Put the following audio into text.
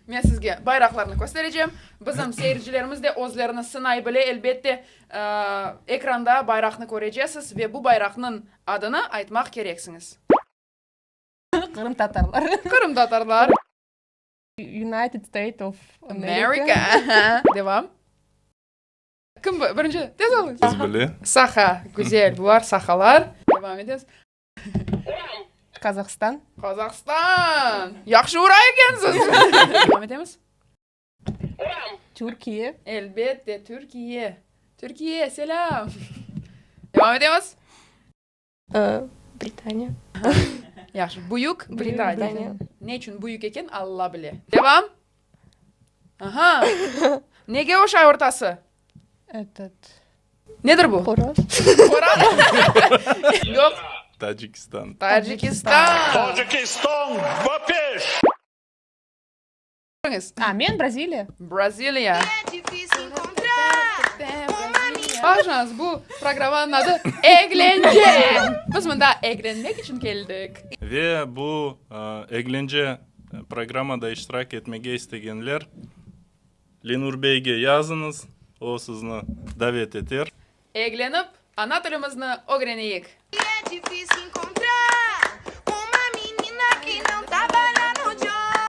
Men sizge bayraqlarnı kösterecem. Bizim seyircilerimiz de özlerini sınay bile, elbette. Ekranda bayraqnı körecesiz ve bu bayraqnıñ adını aytmaq kereksiñiz. Qırımtatarlar. Qırımtatarlar. United State of America. America. Devam. Kim birinci? Tez oluñ. Biz bile. Saha. Güzel. Bular sahalar. Devam etemiz. Qazahstan. Qazahstan. Yahşı ura ekensiz. Devam etemiz. Türkiye. Elbette, Türkiye. Türkiye, selâm. Devam etemiz. Britaniya. Yahşı. Büyük Britaniya. Ne içün büyük eken, Alla bile. Devam. Aha. Nege oşay ortası? Etot. Nedir bu? Horaz. Horaz? Yoq. Tacikistan. Tacikistan. Tacikistan, ba peş! A, men Braziliya. Braziliya. Bağışlañız, bu programmanıñ adı Eglence. Biz mında eglenmek içün keldik. Ve bu eglence programmada iştirak etmege istegenler Lenur beyge yazıñız, o sizni davet eter. Eglenip, ana tilimizni ögreneyik.